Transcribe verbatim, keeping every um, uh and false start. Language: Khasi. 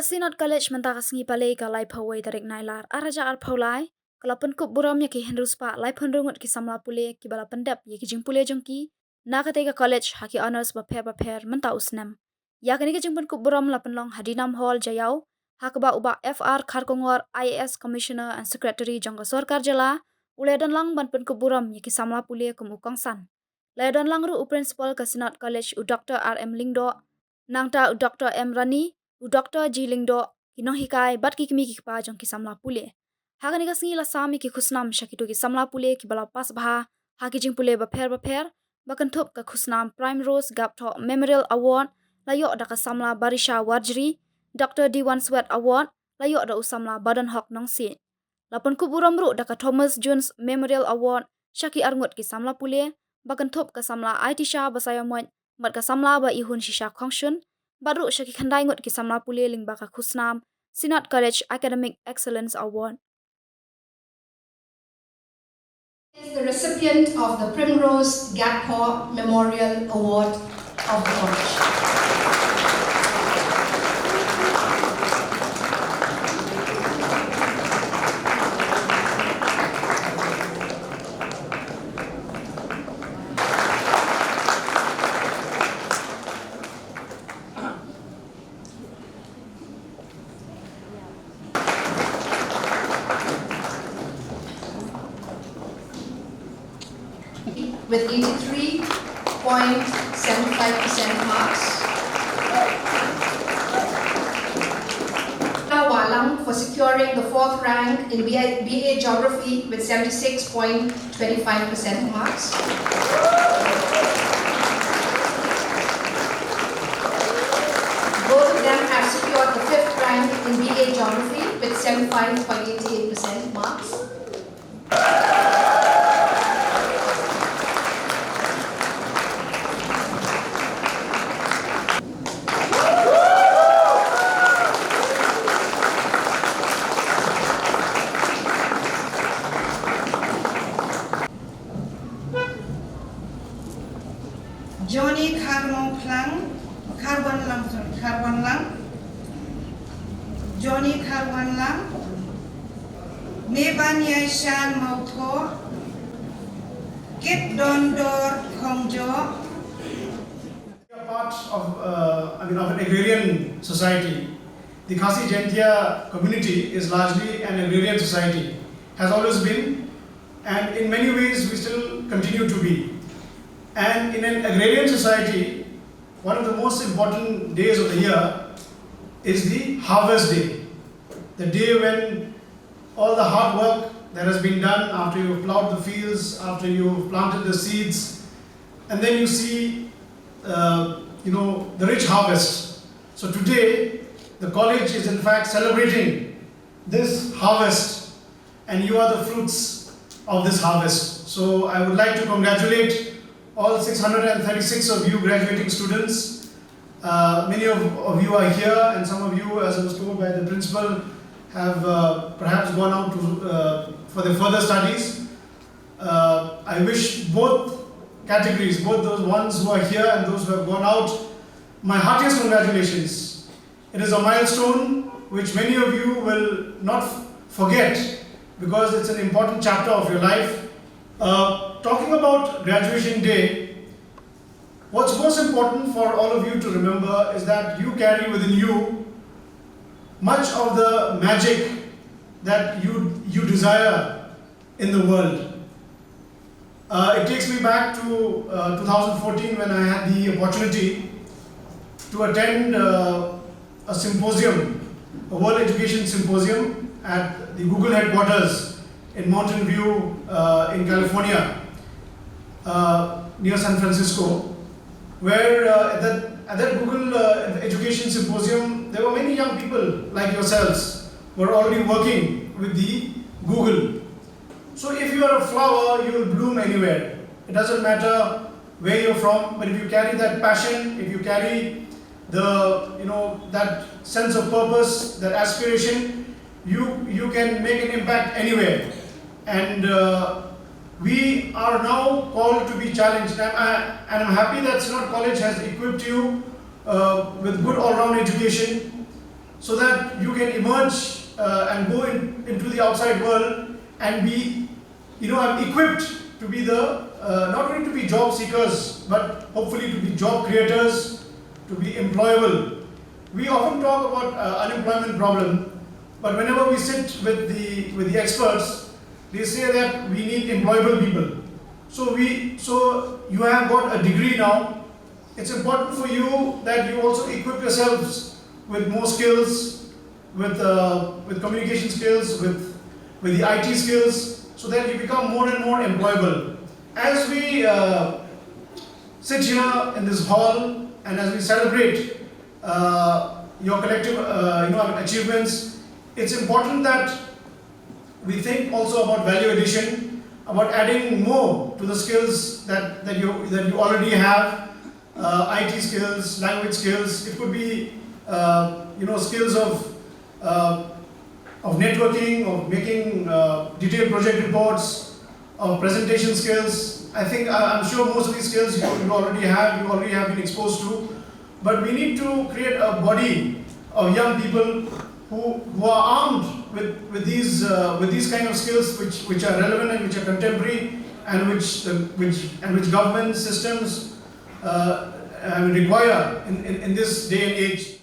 Synod College mynta ka sngi Palei ka laiphew wei tarik Nailar ar hajar arphew lai, ka la pynkup burom ïa ki hynriew spah laiphew hynriew ngut ki samla pule kiba la pyndep ïa ki jingpule jong ki na katei ka college ha ki honours bapher bapher mynta u snem. Ïa kane ka jingpynkup burom la pynlong ha Dinam Hall, Jaïaw, ha kaba u Bah F R Kharkongor, I A S Commissioner and Secretary jong ka Sorkar Jylla, u la ïadon lang ban pynkup burom ïa ki samla pule kum u kongsan. La ïadon lang ruh u Principal ka Synod College, u Doctor R M Lyngdoh, nangta u Doctor M Rani, u Doctor G Lyngdoh, ki nonghikai bad ki kmie ki kpa jong ki samla pule. Ha kane ka sngi la sam ïa ki khusnam sha kito ki samla pule kiba la pass bha ha ki jingpule bapher bapher, ba kynthup ka khusnam Primrose Gapthoh Memorial Award la ïoh da ka samla Barisha Warjri, Doctor Diwan Swet Award la ïoh da u samla Badonhok Nongsiej. La pynkup burom ruh da ka Thomas Jones Memorial Award sha ki arngut ki samla pule, ba kynthup ka samla Aitisha Basaiawmoit bad ka samla Baihun Shisha Khongshun, bad ruh sha ki khyndai ngut ki samla pule lyngba ka khusnam Synod College Academic Excellence Award. Is the recipient of the Primrose Gapthoh Memorial Award of the college. With eighty-three point seven five percent marks. Walang for securing the fourth rank in B A, B A Geography with seventy-six point twenty-five percent marks. Both of them have secured the fifth rank in B A Geography with seventy-five point eight eight percent marks. Johnny Kharmawphlang, Kharwanlang, sorry, Kharwanlang. Johnny Kharwanlang. Meban Yaishan Mawthoh. Kit Dondor Khongjoh. We are part of, uh, I mean, of an agrarian society. The Khasi Jaintia community is largely an agrarian society, has always been, and in many ways we still continue to be. And in an agrarian society, one of the most important days of the year is the harvest day, the day when all the hard work that has been done after you've plowed the fields, after you've planted the seeds, and then you see, uh, you know, the rich harvest. So today, the college is in fact celebrating this harvest, and you are the fruits of this harvest. So I would like to congratulate all six hundred and thirty-six of you graduating students. Uh, many of, of you are here, and some of you, as I was told by the principal, have, uh, perhaps gone out to, uh, for their further studies. Uh, I wish both categories, both those ones who are here and those who have gone out, my heartiest congratulations. It is a milestone which many of you will not f-, forget, because it's an important chapter of your life. Uh, talking about graduation day, what's most important for all of you to remember is that you carry within you much of the magic that you, you desire in the world. Uh, it takes me back to, uh, two thousand fourteen, when I had the opportunity to attend, uh, a symposium, a World Education Symposium at the Google headquarters in Mountain View, uh, in California, uh, near San Francisco, where, uh, at that, at that Google, uh, Education Symposium, there were many young people like yourselves who are already working with the Google. So if you are a flower, you will bloom anywhere. It doesn't matter where you're from, but if you carry that passion, if you carry the, you know, that sense of purpose, that aspiration, you, you can make an impact anywhere. And, uh, we are now called to be challenged. And, I, and I'm happy that Synod College has equipped you, uh, with good all-round education. so that you can emerge uh, and go in, into the outside world and be, you know, equipped to be the, uh, not only to be job seekers, but hopefully to be job creators, to be employable. We often talk about uh, unemployment problem, but whenever we sit with the, with the experts, they say that we need employable people. So we, so you have got a degree now. It's important for you that you also equip yourselves with more skills, with uh, with communication skills, with with the I T skills, so that you become more and more employable. As we uh, sit here in this hall and as we celebrate uh, your collective, uh, you know, achievements, it's important that we think also about value addition, about adding more to the skills that, that you that you already have, uh, I T skills, language skills. It could be, uh, you know, skills of uh, of networking, of making uh, detailed project reports, of presentation skills. I think I- I'm sure most of these skills you, you already have, you already have been exposed to. But we need to create a body of young people who, who are armed with, with these uh, with these kind of skills which, which are relevant and which are contemporary and which uh, which and which government systems uh, uh, require in, in, in this day and age.